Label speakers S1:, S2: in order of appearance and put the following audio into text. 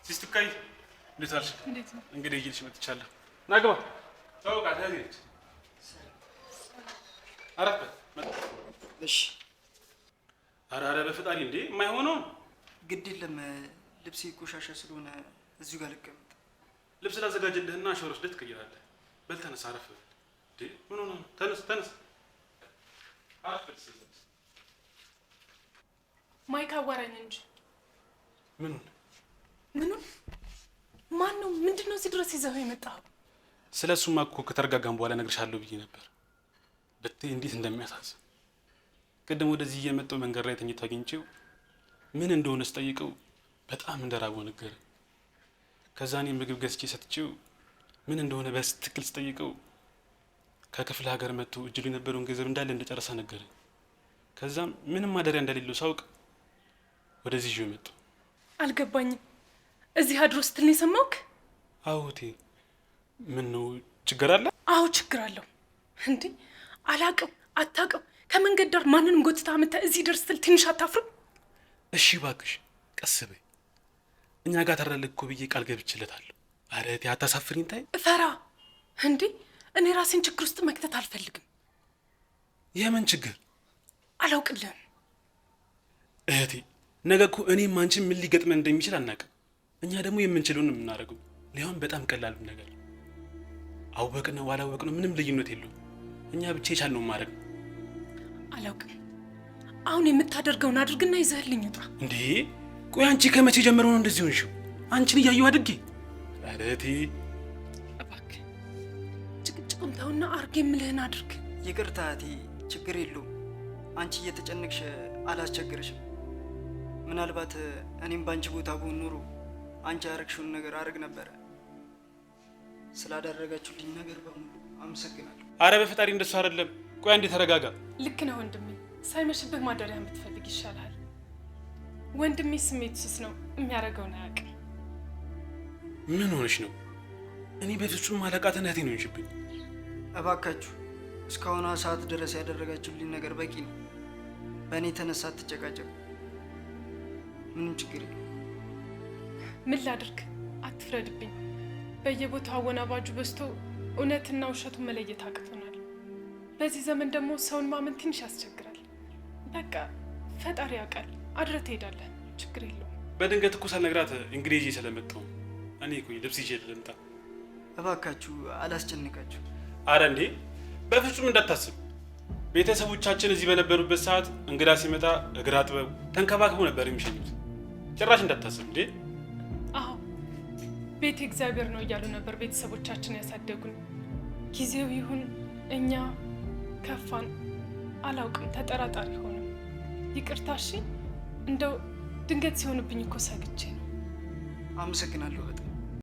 S1: ሲስትካይ እንዴት ዋልሽ?
S2: እንዴት ነው?
S1: እንግዲህ ይዤልሽ መጥቻለሁ። ና ግባ። ተዋወቃት፣ እህቴ ነች። አረፍ በል።
S3: እሺ።
S1: ኧረ ኧረ በፈጣሪ እንዴ፣ የማይሆነውን።
S3: ግድ የለም፣ ልብሴ ቆሻሻ ስለሆነ እዚሁ ጋር ልቀመጥ።
S1: ልብስ ላዘጋጅልህና ሻወር ወስደህ ትቀይራለህ። በል ተነስ፣ አረፍ በል። እንዴ ምን ሆነህ ነው? ተነስ ተነስ፣ አረፍ በል።
S2: ማይክ አዋራኝ እንጂ።
S1: ምኑን?
S2: ምኑን? ማን ነው? ምንድን ነው እዚህ ድረስ ይዘኸው የመጣኸው?
S1: ስለ እሱማ እኮ ከተረጋጋን በኋላ እነግርሻለሁ ብዬ ነበር። ብትይ እንዴት እንደሚያሳዝን። ቅድም ወደዚህ እየመጣሁ መንገድ ላይ ተኝቶ አግኝቼው ምን እንደሆነ ስጠይቀው በጣም እንደራበው ነገረኝ። ከዛ እኔ ምግብ ገዝቼ ሰጥቼው ምን እንደሆነ በትክክል ስጠይቀው ከክፍለ ሀገር መጥቶ እጁ ላይ የነበረውን ገንዘብ እንዳለ እንደጨረሰ ነገረኝ። ከዛም ምንም ማደሪያ እንደሌለው ሳውቅ ወደዚህ ይዤው መጣሁ።
S2: አልገባኝም። እዚህ አድሮ ስትል ነው የሰማሁህ?
S1: አዎ እቴ፣ ምን ነው ችግር አለ?
S2: አዎ ችግር አለው። እንዴ አላቅም አታውቅም፣ ከመንገድ ዳር ማንንም ጎትታ አምጥተህ እዚህ ድረስ ስትል ትንሽ አታፍርም?
S1: እሺ እባክሽ ቀስ በይ። እኛ ጋር ታድራለህ እኮ ብዬ ቃል ገብቼለታለሁ። ኧረ እቴ አታሳፍሪኝ። ታይ።
S2: እፈራ እንዴ? እኔ ራሴን ችግር ውስጥ መክተት አልፈልግም።
S1: የምን ችግር?
S2: አላውቅልህም።
S1: እህቴ ነገ እኮ እኔም አንቺን ምን ሊገጥመን እንደሚችል አናውቅም። እኛ ደግሞ የምንችለውን ነው የምናደርገው። ሊሆን በጣም ቀላሉ ነገር አወቅነው አላወቅነው ምንም ልዩነት የለውም። እኛ ብቻ የቻልነውን ማድረግ ነው።
S2: አላውቅም። አሁን የምታደርገውን አድርግና ይዘህልኝ ውጣ።
S1: እንዴ ቆይ አንቺ ከመቼ ጀምሮ ነው እንደዚህ ሆንሽው? አንቺን እያየሁ አድጌ። ኧረ እህቴ።
S2: እባክህ ጭቅጭቁን ተውና አርግ የምልህን አድርግ።
S3: ይቅርታ እህቴ፣ ችግር የለውም። አንቺ እየተጨነቅሽ አላስቸግርሽም። ምናልባት እኔም በአንቺ ቦታ ብሆን ኖሮ አንቺ ያረግሽውን ነገር አርግ ነበረ። ስላደረጋችሁልኝ ነገር በሙሉ አመሰግናለሁ።
S1: አረ በፈጣሪ እንደሱ አይደለም። ቆይ አንዴ ተረጋጋ።
S2: ልክ ነህ ወንድሜ። ሳይመሽብህ ማደሪያ ብትፈልግ ይሻልሃል። ወንድሜ ስሜቱ ስስ ነው፣ የሚያደርገውን አያውቅም።
S1: ምን ሆነሽ ነው? እኔ በፍጹም አላቃትን እህቴ ነው የሆንሽብኝ።
S3: እባካችሁ እስካሁኗ ሰዓት ድረስ ያደረጋችሁልኝ ነገር በቂ ነው። በእኔ የተነሳ አትጨቃጨቁ። ምንም ችግር የለም።
S2: ምን ላድርግ? አትፍረድብኝ። በየቦታው አወናባጁ በዝቶ እውነትና ውሸቱን መለየት አቅቶናል። በዚህ ዘመን ደግሞ ሰውን ማመን ትንሽ ያስቸግራል። በቃ ፈጣሪ ያውቃል። አድረህ ትሄዳለህ፣ ችግር የለውም።
S1: በድንገት እኮ ሳልነግራት እንግዲህ ይዤ ስለመጣሁ እኔ እኮ ልብስ ይዤ ልምጣ።
S3: እባካችሁ አላስጨንቃችሁ።
S1: አረ እንዴ በፍጹም እንዳታስብ። ቤተሰቦቻችን እዚህ በነበሩበት ሰዓት እንግዳ ሲመጣ እግር አጥበው ተንከባክበው ነበር የሚሸኙት። ጭራሽ እንዳታስብ እንዴ።
S2: አዎ ቤት እግዚአብሔር ነው እያሉ ነበር ቤተሰቦቻችን ያሳደጉን። ጊዜው ይሁን እኛ ከፋን አላውቅም፣ ተጠራጣሪ ሆንም። ይቅርታ እሺ። እንደው ድንገት ሲሆንብኝ እኮ ሰግቼ ነው።
S3: አመሰግናለሁ በጣም።